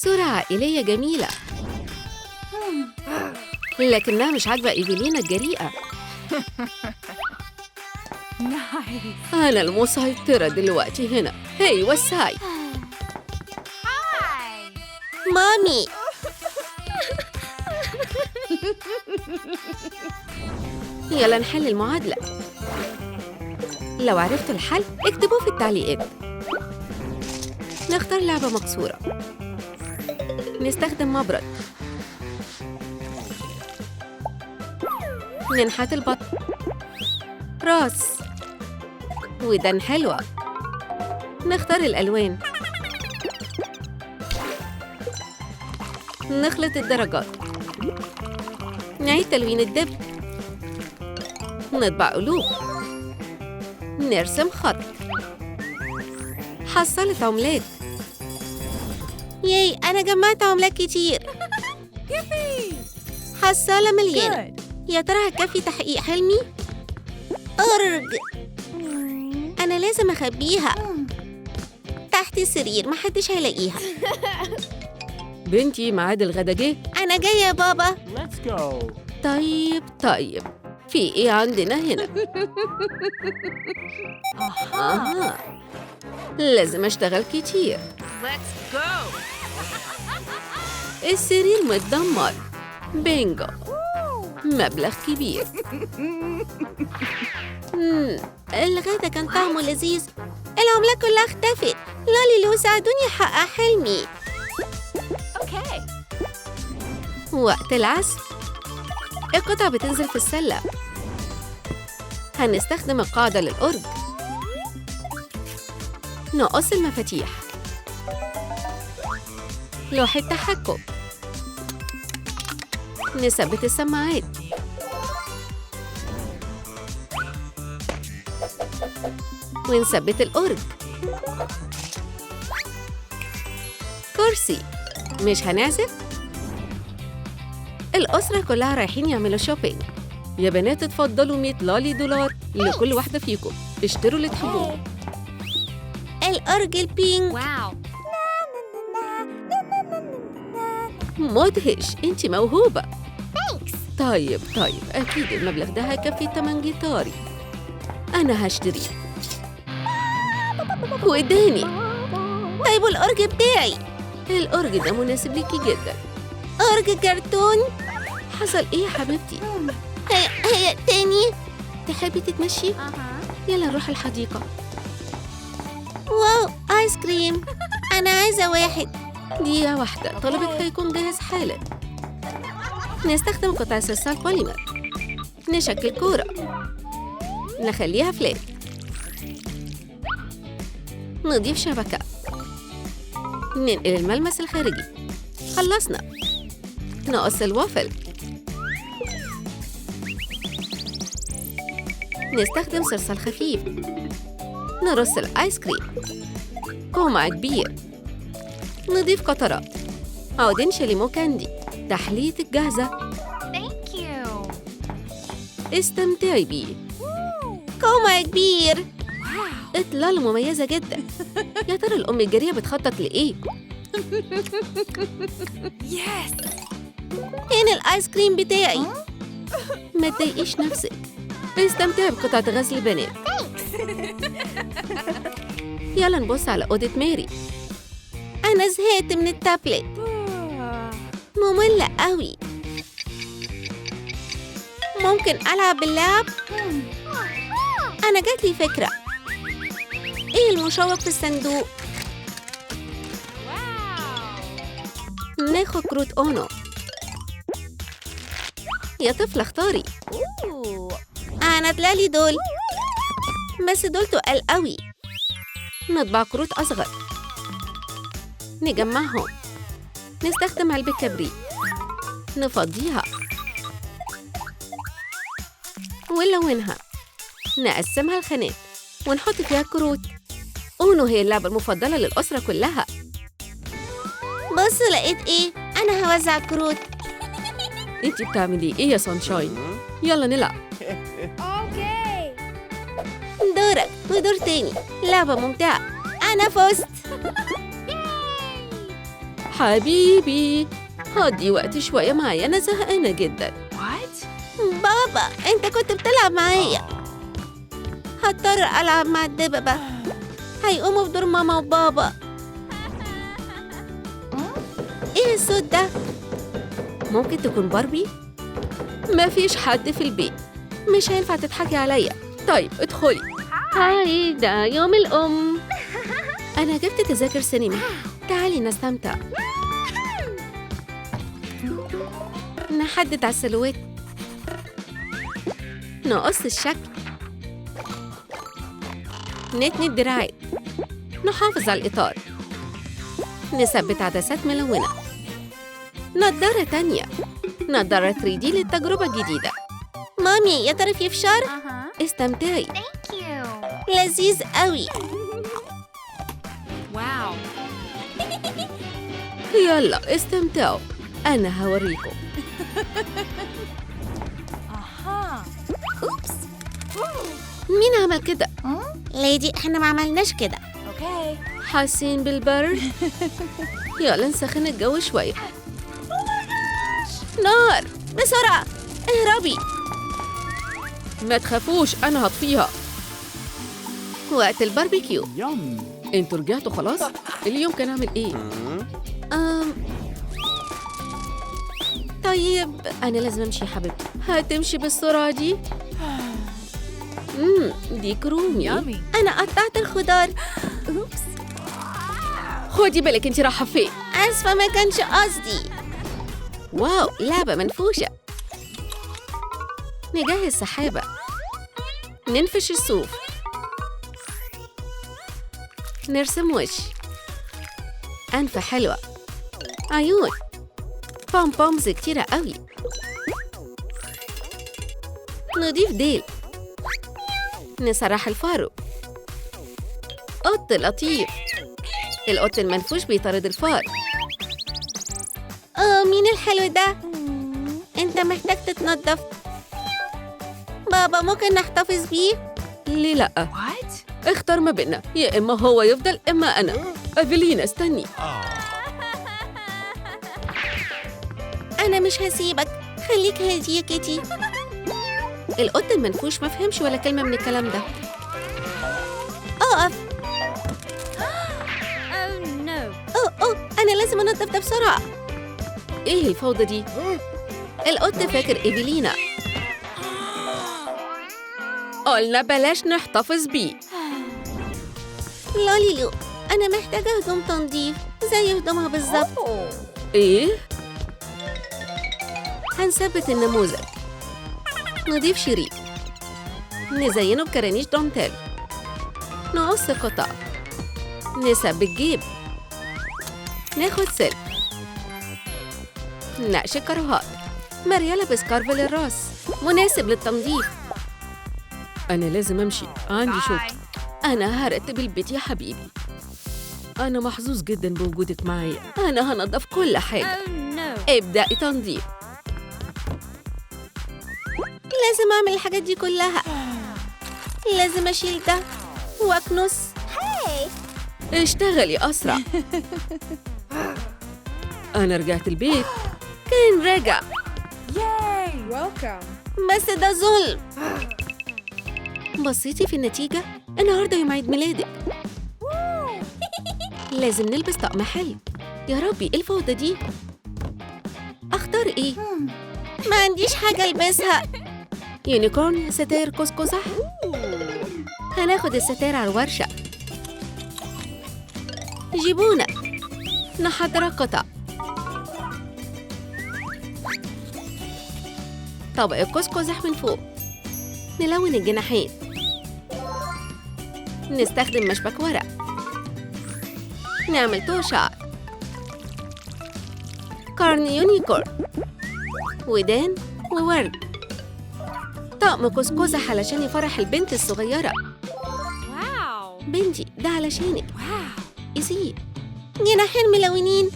صورة عائلية جميلة، لكنها مش عاجبة إيفيلينا الجريئة. أنا المسيطرة دلوقتي هنا. هاي وسعي. مامي. يلا نحل المعادلة. لو عرفتوا الحل اكتبوه في التعليقات. نختار لعبة مقصورة. نستخدم مبرد. ننحت البطن، راس، ودان حلوة. نختار الألوان. نخلط الدرجات. نعيد تلوين الدب. نطبع قلوب. نرسم خط. حصلت عملات. ياي، أنا جمعت عملات كتير. حصالة مليانة. يا ترى هتكفي تحقيق حلمي؟ أرج، أنا لازم أخبيها تحت السرير، محدش هيلاقيها. بنتي، ميعاد الغدا جه. أنا جاية يا بابا. Let's go. طيب، في إيه عندنا هنا؟ آه. لازم أشتغل كتير. Let's go. السرير متدمر. بينجو، مبلغ كبير. الغدا كان طعمه لذيذ. العملة كلها اختفت. لولي لو ساعدوني أحقق حلمي. Okay. وقت العزف. القطع بتنزل في السلة. هنستخدم القاعدة للأرج. نقص المفاتيح. لوحة تحكم. نثبت السماعات. ونثبت الأرج. كرسي. مش هنعزف؟ الأسرة كلها رايحين يعملوا shopping. يا بنات اتفضلوا 100 لالي دولار لكل واحدة فيكم. اشتروا اللي تحبوه. الأرج ال pink. Wow. مدهش، انت موهوبة. طيب، أكيد المبلغ ده هيكفي تمن جيتاري. أنا هشتريه. وداني. طيب الأرج بتاعي. الأرج ده مناسب ليكي جدا. أرج كرتون. حصل إيه يا حبيبتي؟ هي تاني. تحبي تتمشي؟ يلا نروح الحديقة. واو، آيس كريم. أنا عايزة واحد. دقيقة واحدة، طلبك هيكون جاهز حالا. نستخدم قطع صلصال بوليمر. نشكل كورة. نخليها flat. نضيف شبكة. ننقل الملمس الخارجي. خلصنا. نقص الوافل. نستخدم صلصال خفيف. نرص الآيس كريم. قمع كبير. نضيف قطرات. عودين شاليمو candy. تحليتك جاهزة. Thank you. استمتعي بيه. قمع كبير. إطلالة مميزة جدا. يا ترى الأم الجريئة بتخطط لإيه؟ Yes. فين الآيس كريم بتاعي؟ ما تضايقيش نفسك. استمتعي بقطعة غزل بنات. يلا نبص على أوضة ماري. أنا زهقت من التابلت. مملة قوي. ممكن ألعب باللعب؟ أنا جاتلي فكرة. إيه المشوق في الصندوق؟ ناخد كروت أونو. يا طفلة اختاري. أنا طلعلي دول، بس دول تقال قوي. نطبع كروت أصغر. نجمعهم. نستخدم علبة كبريت. نفضيها ونلونها. نقسمها لخانات ونحط فيها كروت. أونو هي اللعبة المفضلة للأسرة كلها. بص لقيت إيه؟ أنا هوزع كروت. انتي بتعملي إيه يا سانشاين؟ يلا نلعب. Okay. دورك ودور تاني. لعبة ممتعة. أنا فزت. حبيبي هقضي وقت شوية معايا، أنا زهقانة جدا. What? بابا أنت كنت بتلعب معايا. هضطر ألعب مع الدببة، هيقوموا بدور ماما وبابا. إيه الصوت ده؟ ممكن تكون باربي؟ مفيش حد في البيت، مش هينفع تضحكي عليا. طيب ادخلي. هاي، ده يوم الأم. أنا جبت تذاكر سينما، تعالي نستمتع. نحدد على السلوات، نقص الشكل، نتني الدراعات، نحافظ على الإطار، نثبت عدسات ملونة، نظارة تانية، نظارة 3D للتجربة الجديدة. مامي يا ترى في فشار؟ استمتعي. Thank you. لذيذ قوي. Wow. يلا استمتعوا، أنا هوريكم. Oops. مين عمل كده؟ ليدي احنا ما عملناش كده. Okay. حاسين بالبرد؟ يلا نسخن الجو شوية. نار، بسرعة اهربي. ما تخافوش أنا هطفيها. وقت الباربيكيو. انتوا رجعتوا خلاص؟ اليوم كان عامل ايه؟ طيب أنا لازم أمشي يا حبيبتي. هتمشي بالسرعة دي؟ دي كرومي. أنا قطعت الخضار. Oops. خدي بالك انتي رايحة فين. آسفة ما كانش قصدي. Wow، لعبة منفوشة. نجهز سحابة، ننفش الصوف، نرسم وش، أنف حلوة، عيون، pom poms كتيرة قوي، نضيف ديل، نسرح الفارو، قط لطيف. القط المنفوش بيطارد الفار. مين الحلو ده؟ انت محتاج تتنضف. بابا ممكن نحتفظ بيه؟ ليه لأ؟ What? اختار ما بيننا، يا إما هو يفضل إما أنا. أفلينا استني. أنا مش هسيبك، خليك هادي يا كيتي. القط المنفوش ما فهمش ولا كلمة من الكلام ده. أقف. Oh no. أوه أنا لازم أنضف ده بسرعة. إيه الفوضى دي؟ القط فاكر إيفلينا. قلنا بلاش نحتفظ بيه. لوليلو أنا محتاجة هدوم تنظيف زي هدومها بالظبط. إيه؟ هنثبت النموذج، نضيف شريط، نزينه بكرانيش دانتيل، نقص قطع، نثبت جيب، ناخد سلك، نقش كرهات، مريالة بسكارف للراس مناسب للتنظيف. أنا لازم أمشي، عندي شغل. أنا هرتب البيت يا حبيبي. أنا محظوظ جدا بوجودك معايا. أنا هنضف كل حاجة. Oh no. ابدأي تنظيف. لازم أعمل الحاجات دي كلها. لازم أشيل ده وأكنس. اشتغلي أسرع. أنا رجعت البيت. كان راجع. Yay. Welcome. بس ده ظلم. بصيتي في النتيجة؟ النهاردة يوم عيد ميلادك. لازم نلبس طقم حلو. يا ربي ايه الفوضى دي؟ اختار ايه؟ ما عنديش حاجة البسها. unicorn، ستاير قوس قزح. هناخد الستاير على الورشة. جيبونا. نحضر قطع. طبق قوس قزح من فوق. نلون الجناحين. نستخدم مشبك ورق. نعمل طوق شعر. قرن unicorn، ودان وورد. طقم قوس قزح علشان يفرح البنت الصغيرة. Wow. بنتي ده علشانك. Wow. قيسيه. جناحين ملونين.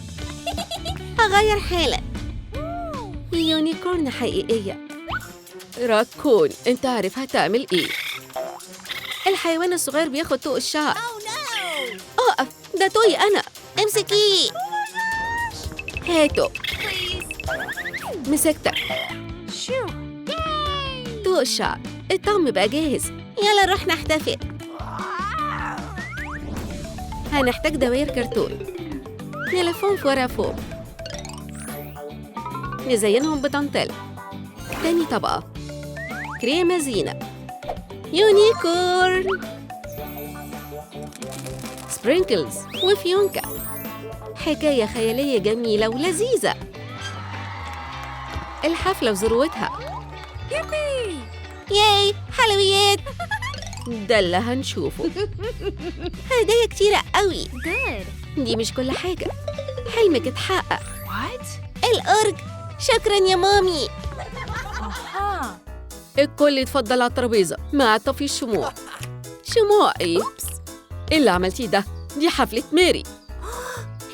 هغير حالا. unicorn حقيقية. راكون انت عارف هتعمل ايه. الحيوان الصغير بياخد طوق الشعر. اقف، ده طوقي انا. امسكيه. هاتوا. مسكتك. طوق الشعر. الطعم بقى جاهز. يلا نروح نحتفل. هنحتاج دوائر كرتون. نلفهم في ورق فوم. نزينهم بدانتيل. تاني طبقة كريمة زينة. unicorn، sprinkles وفيونكة. حكاية خيالية جميلة ولذيذة. الحفلة وذروتها. yay حلويات. ده اللي هنشوفه. هدايا كتيرة قوي. دي مش كل حاجة. حلمك اتحقق. الأورج. شكرا يا مامي. الكل يتفضل على الترابيزة مع طفي الشموع. شموع ايه؟ ايه اللي عملتيه ده؟ دي حفلة ماري.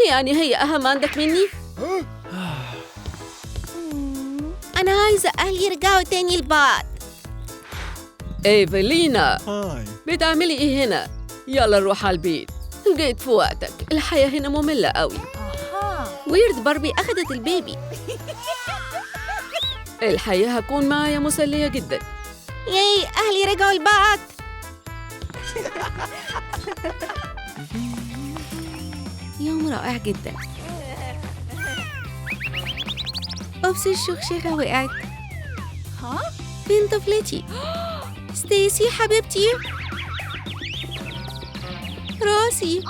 يعني هي أهم عندك مني؟ أنا عايزة أهلي يرجعوا تاني لبعض. إيفلينا، بتعملي إيه هنا؟ يلا نروح على البيت. جيت في وقتك، الحياة هنا مملة قوي. weird باربي أخدت ال baby. الحياة هتكون معايا مسلية جدا. yay أهلي رجعوا لبعض. يوم رائع جدا. oops الشخشخة وقعت. فين طفلتي؟ ستيسي حبيبتي. راسي.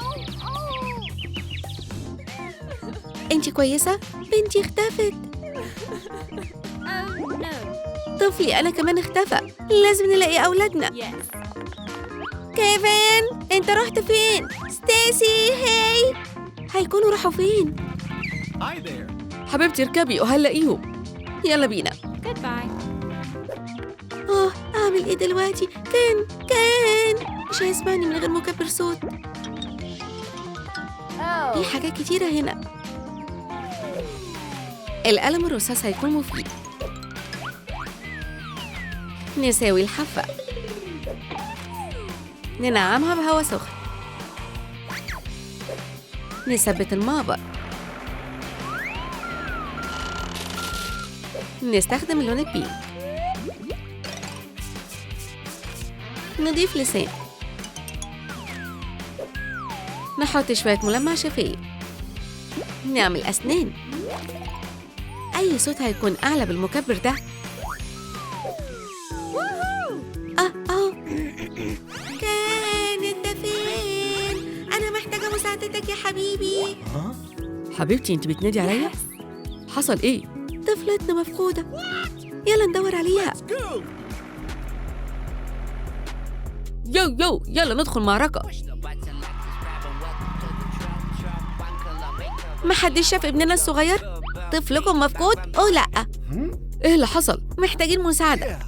انتي كويسة؟ بنتي اختفت. طفلي أنا كمان اختفى. لازم نلاقي أولادنا. كيفن انت رحت فين؟ ستيسي hey. هيكونوا راحوا فين؟ حبيبتي اركبي وهنلاقيهم. يلا بينا. أعمل إيه دلوقتي؟ كان مش هيسمعني من غير مكبر صوت. في حاجات كتيرة هنا. القلم الرصاص هيكون مفيد. نساوي الحافة. ننعمها بهواء سخن. نثبت المعبر. نستخدم اللون البينك. نضيف لسان. نحط شوية ملمع شفايف. نعمل أسنان. أي صوت هيكون أعلى بالمكبر ده. كان انت فين؟ أنا محتاجة مساعدتك يا حبيبي. حبيبتي انت بتنادي عليا؟ حصل ايه؟ طفلتنا مفقودة. يلا ندور عليها. يو يو يلا ندخل معركة. محدش شاف ابننا الصغير؟ طفلكم مفقود؟ أوه لأ. ايه اللي حصل؟ محتاجين مساعدة.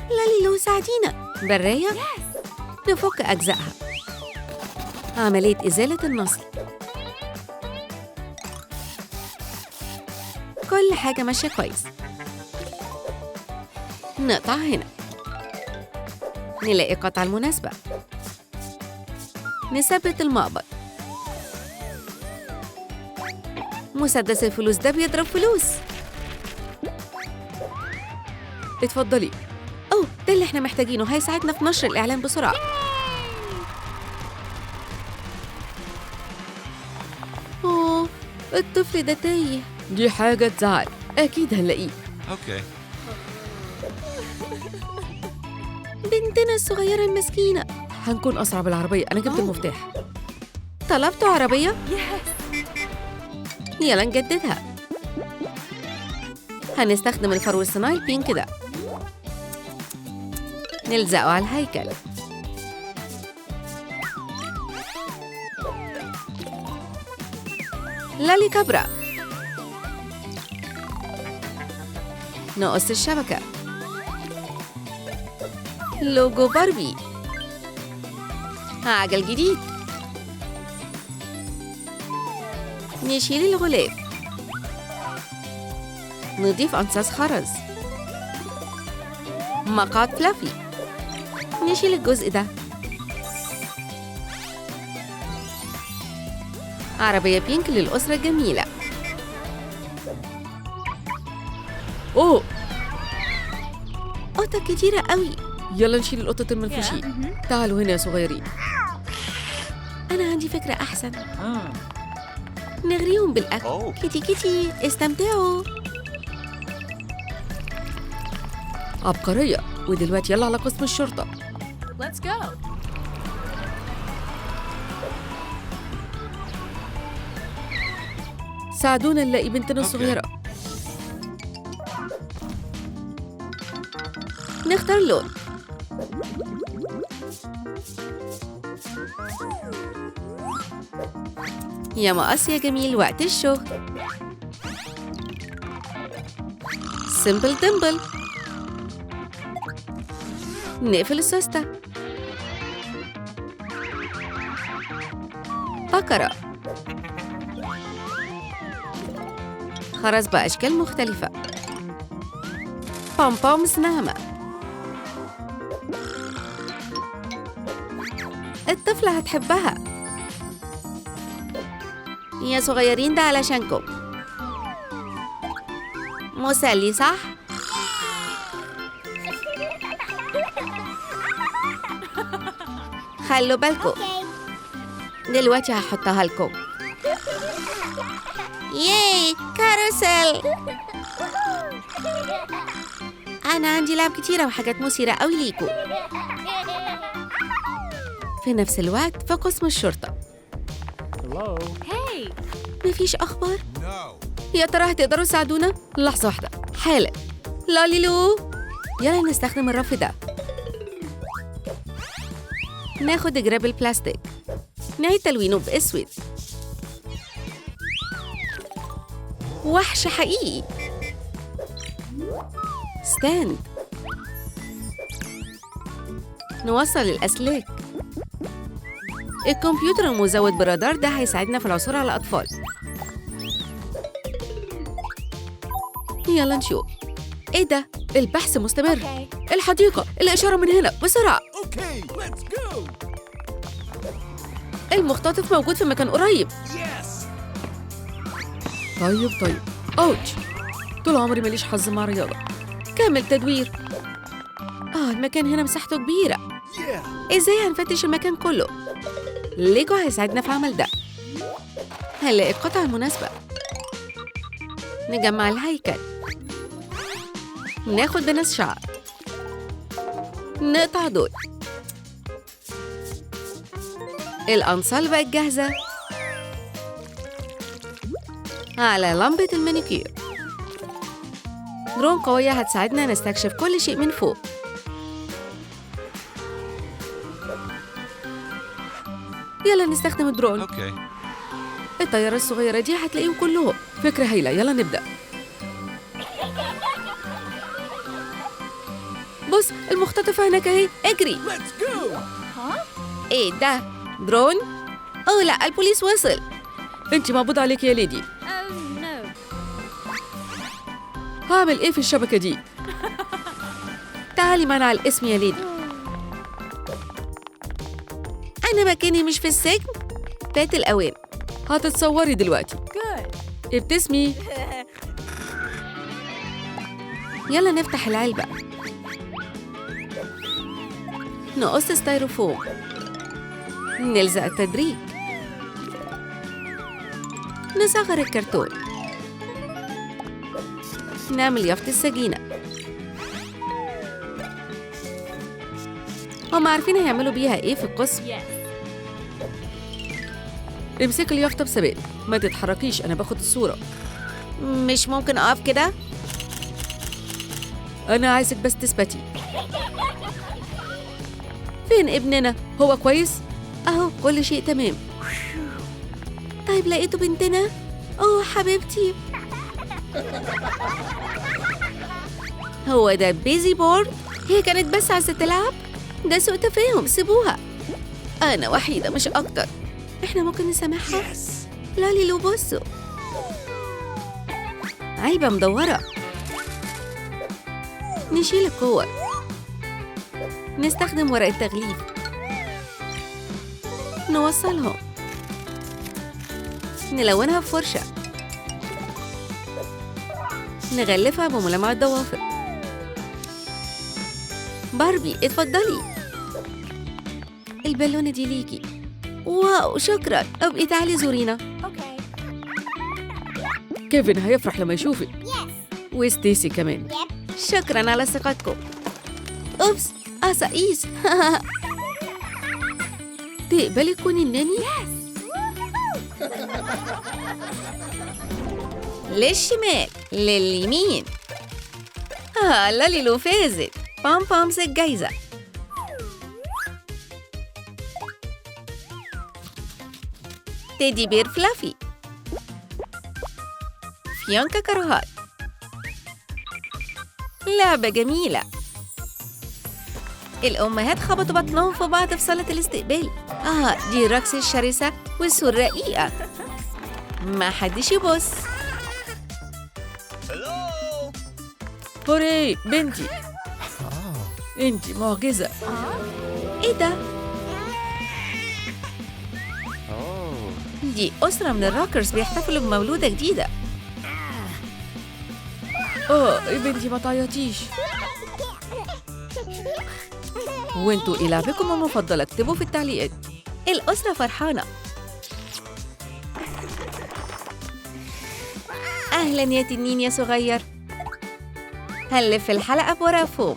لالي لو ساعدينا. برية؟ نفك أجزائها. عملية إزالة النصل. كل حاجة ماشية كويس. نقطع هنا. نلاقي القطعة المناسبة. نثبت المقبض. مسدس الفلوس ده بيضرب فلوس. اتفضلي. أوه ده اللي احنا محتاجينه، هيساعدنا في نشر الإعلان بسرعة. أوه الطفل ده تايه. دي حاجة تزعل، أكيد هنلاقيه. okay. بنتنا الصغيرة المسكينة. هنكون أسرع بالعربية، أنا جبت المفتاح. طلبتوا عربية؟ يلا نجددها. هنستخدم الفرو الصناعي ال pink ده. نلزقه على الهيكل. لالي كبرة. نقص الشبكة. لوجو باربي. عجل جديد. نشيل الغلاف. نضيف أنصاص خرز. مقعد فلافي. نشيل الجزء ده. عربية pink للأسرة الجميلة. أوه، قطط كتيرة قوي. يلا نشيل القطط المنفوشين. تعالوا هنا يا صغيرين. أنا عندي فكرة أحسن. نغريهم بالأكل. kitty kitty، استمتعوا. عبقرية. ودلوقتي يلا على قسم الشرطة. Let's go. ساعدونا نلاقي بنتنا الصغيرة. نختار لون. يا مقص يا جميل، وقت الشغل. سمبل دمبل. نقفل السوستة. بكرة. خرز بأشكال مختلفة. pom-poms ناعمة. الطفلة هتحبها. يا صغيرين، ده علشانكم. مسلي صح؟ خلوا بالكم. دلوقتي هحطها لكم. yay، carousel. أنا عندي لعب كتيرة وحاجات مثيرة أوي ليكو. في نفس الوقت في قسم الشرطة. مفيش أخبار؟ يا ترى هتقدروا تساعدونا؟ لحظة واحدة، حالا. لاليلو، يلا نستخدم الرف ده. ناخد جراب البلاستيك، نعيد تلوينه بأسود. وحش حقيقي. stand. نوصل الأسلاك. الكمبيوتر المزود برادار ده هيساعدنا في العثور على الأطفال. يلا نشوف. إيه ده؟ البحث مستمر. الحديقة، الإشارة من هنا، بسرعة. المختطف موجود في مكان قريب. طيب. أوتش، طول عمري ماليش حظ مع الرياضة. كمل تدوير. المكان هنا مساحته كبيرة. إزاي هنفتش المكان كله؟ ليجو هيساعدنا في عمل ده. هنلاقي القطع المناسبة. نجمع الهيكل. ناخد بنس شعر. نقطع دول. الأنصال بقت جاهزة. على لمبة المانيكير. درون قوية هتساعدنا نستكشف كل شيء من فوق. يلا نستخدم الدرون. الطيارة الصغيرة دي هتلاقيهم كلهم. فكرة هايلة، يلا نبدأ. بص، المختطفة هناك اهي، اجري. ايه ده؟ درون؟ اوه لا، البوليس وصل. انت مقبوض عليك يا ليدي. هعمل ايه في الشبكة دي؟ تعالي معنا على الاسم يا ليدي. أنا مكاني مش في السجن. فات الأوان. هتتصوري دلوقتي. ابتسمي. يلا نفتح العلبة. نقص styrofoam. نلزق التدريج. نصغر الكرتون. نعمل يافطة السجينة. هم عارفين هيعملوا بيها ايه في القسم. امسكي اليافطة بثبات، ما تتحركيش، أنا باخد الصورة. مش ممكن أقف كده؟ أنا عايزك بس تثبتي. فين ابننا؟ هو كويس؟ أهو كل شيء تمام. طيب لقيتوا بنتنا؟ أوه حبيبتي. هو ده busy board؟ هي كانت بس عايزة تلعب؟ ده سوء تفاهم، سيبوها. أنا وحيدة مش أكتر. إحنا ممكن نسامحها؟ لا ليلو، بصوا، علبة مدورة. نشيل الكور. نستخدم ورق التغليف. نوصلهم. نلونها بفرشة. نغلفها بملمع الضوافر. باربي اتفضلي. البالونة دي ليكي. wow شكرا، ابقي تعالي زورينا. كيفن هيفرح لما يشوفك. وستيسي كمان. شكرا على ثقتكم. oops، قصاقيس. تقبلي تكوني ال nanny؟ للشمال، لليمين. لاليلو فازت. بام بامز الجايزة. teddy bear fluffy. فيونكا كروهات. لعبة جميلة. الأمهات خبطوا بطنهم في بعض في صالة الاستقبال. دي راكسي الشرسة والسور رقيقة. ما حدش يبص. hooray بنتي، انتي معجزة. ايه ده؟ دي أسرة من ال rockers بيحتفلوا بمولودة جديدة. يا بنتي ما تعيطيش. وانتوا ايه لعبكم المفضلة؟ اكتبوا في التعليقات. الأسرة فرحانة. أهلا يا تنين يا صغير. هنلف الحلقة بورق فوم.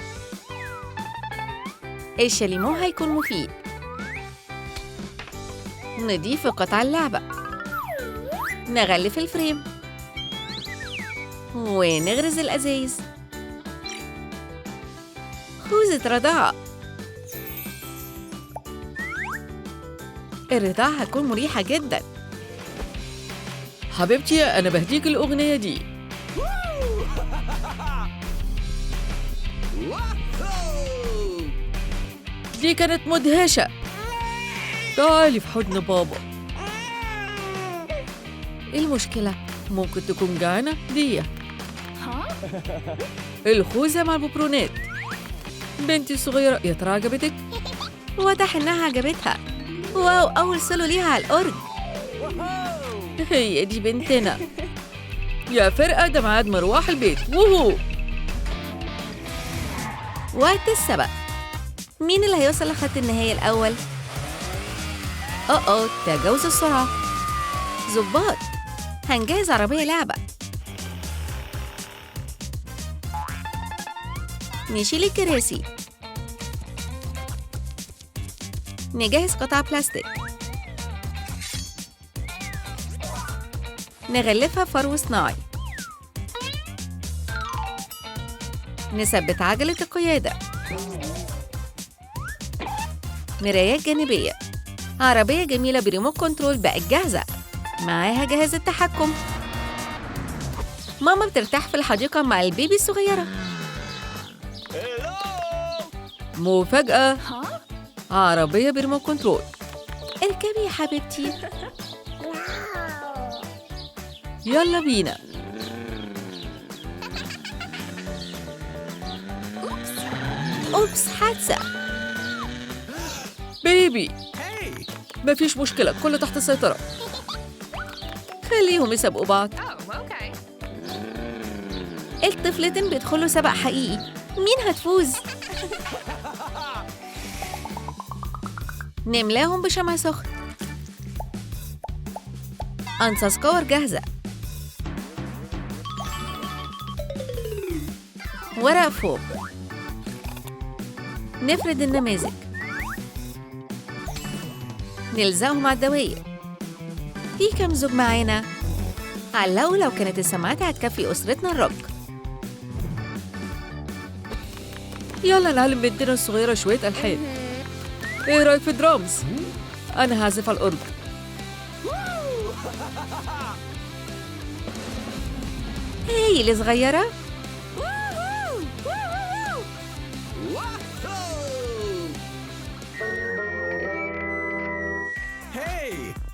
الشاليمو هيكون مفيد. نضيف قطع اللعبة. نغلف ال frame ونغرز الأزايز. خوذة رضاعة. الرضاعة هتكون مريحة جدا. حبيبتي أنا بهديك الأغنية دي. دي كانت مدهشة. تعالي في حضن بابا. إيه المشكلة؟ ممكن تكون جعانة. دي الخوذة مع الببرونات. بنتي الصغيرة، يا ترى عجبتك؟ واضح إنها عجبتها. wow، أول سولو ليها على الأورج. هي دي بنتنا. يا فرقة، ده ميعاد مروح البيت. woohoo! وقت السبق. مين اللي هيوصل لخط النهاية الأول؟ أوه، تجاوز السرعة. ظباط، هنجهز عربية لعبة. نشيل الكراسي. نجهز قطع بلاستيك. نغلفها فرو صناعي. نثبت عجلة القيادة. مرايات جانبية. عربية جميلة بريموت كنترول بقت جاهزة. معاها جهاز التحكم. ماما بترتاح في الحديقة مع البيبي الصغيرة. مفاجأة، عربية بريموت كنترول. اركبي يا حبيبتي. يلا بينا. oops، حادثة. baby، مفيش مشكلة، كله تحت السيطرة. خليهم يسابقوا بعض. الطفلتين بيدخلوا سباق حقيقي. مين هتفوز؟ نملاهم بشمع سخن. أنصاص كور جاهزة. ورق فوم. نفرد النماذج. نلزقهم على الدوائر. في كم زوج معانا؟ علقوا لو كانت السماعات هتكفي أسرتنا الروك. يلا نعلم بنتنا الصغيرة شوية ألحان. إيه رأيك في درامز؟ أنا هعزف على الأورج. هاي اللي صغيرة.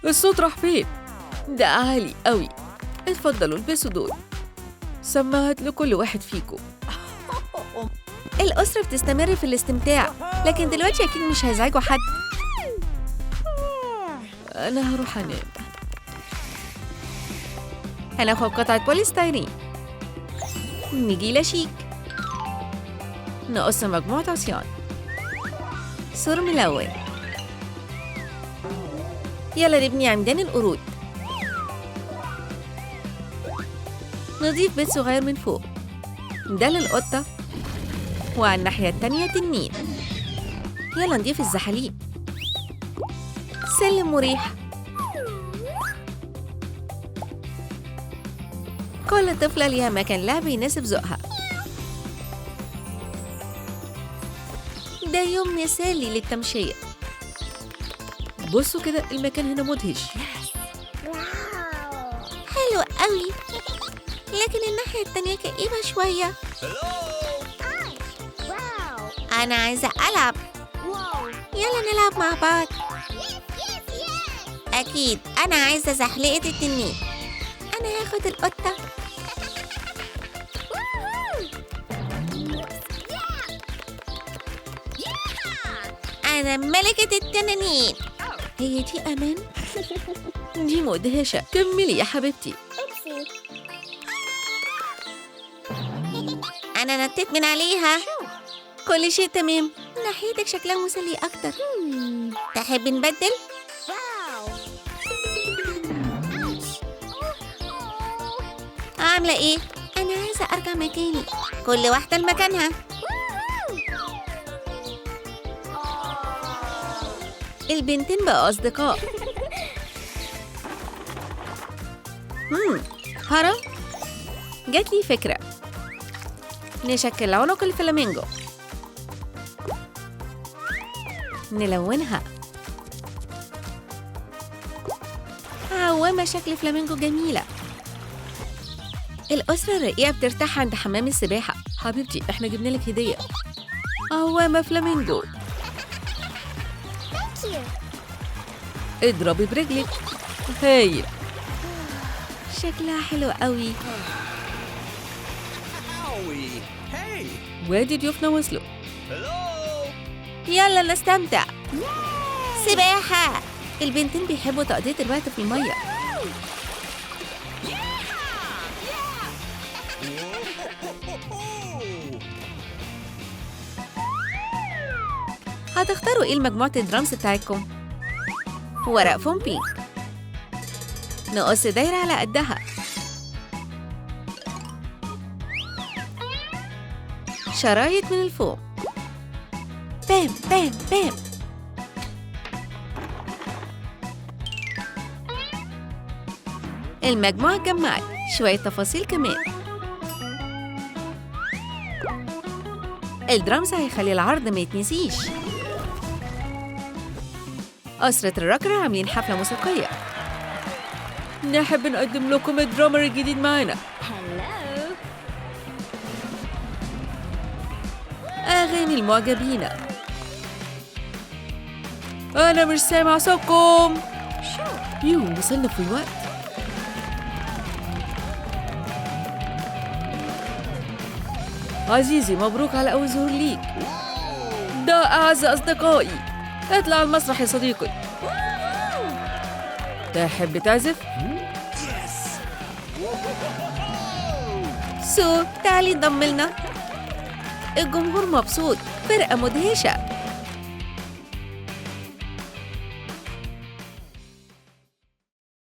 الصوت راح فين؟ ده عالي قوي. اتفضلوا البسوا دول. سماعات لكل واحد فيكم. الأسرة بتستمر في الاستمتاع، لكن دلوقتي أكيد مش هيزعجوا حد. أنا هروح أنام. هناخد قطعة بوليستيرين، نجيلة شيك، نقص مجموعة عصيان، سور ملون. يلا نبني عمدان القرود. نضيف بيت صغير من فوق، ده للقطة، وعلى الناحية التانية تنين. يلا نضيف الزحاليق. سلم مريح. كل طفلة ليها مكان لعب يناسب ذوقها. ده يوم مثالي للتمشية. بصوا كده، المكان هنا مدهش. حلو قوي، لكن الناحية التانية كئيبة شوية. أنا عايزة ألعب. يلا نلعب مع بعض. أكيد أنا عايزة زحلقة التنين. أنا هاخد القطة. أنا ملكة التنانين. هي دي أمان؟ دي مدهشة. كملي يا حبيبتي. أنا نطيت من عليها. كل شيء تمام. ناحيتك شكلها مسلي أكتر. تحب نبدل؟ عاملة إيه؟ أنا عايزة أرجع مكاني. كل واحدة لمكانها. البنتين بقوا أصدقاء. هرم، جات لي فكرة. نشكل عنق الفلامينجو، نلونها. عوامة شكل فلامينجو جميلة. الأسرة الرقيقة بترتاح عند حمام السباحة. حبيبتي احنا جبنا لك هدية، عوامة فلامينجو. اضربي برجلك. هايل، شكلها حلو قوي. وادي ضيوفنا وصلوا. يلا نستمتع. سباحة. البنتين بيحبوا تقضية الوقت في المية. هتختاروا ايه لمجموعة الدرامز بتاعتكم؟ ورق فوم بينك. نقص دايرة على قدها. شرايط من الفوم. بام بام بام. المجموعة اتجمعت. شوية تفاصيل كمان. الدرامز هيخلي العرض ما يتنسيش. أسرة الركرة عاملين حفلة موسيقية. نحب نقدم لكم ال drummer الجديد معانا. أغاني المعجبين. أنا مش سامع صوتكم. يو، وصلنا في الوقت. عزيزي مبروك على أول ظهور ليك. ده أعز أصدقائي. اطلع على المسرح يا صديقي. تحب تعزف؟ سو تعالي انضم لنا. الجمهور مبسوط. فرقة مدهشة.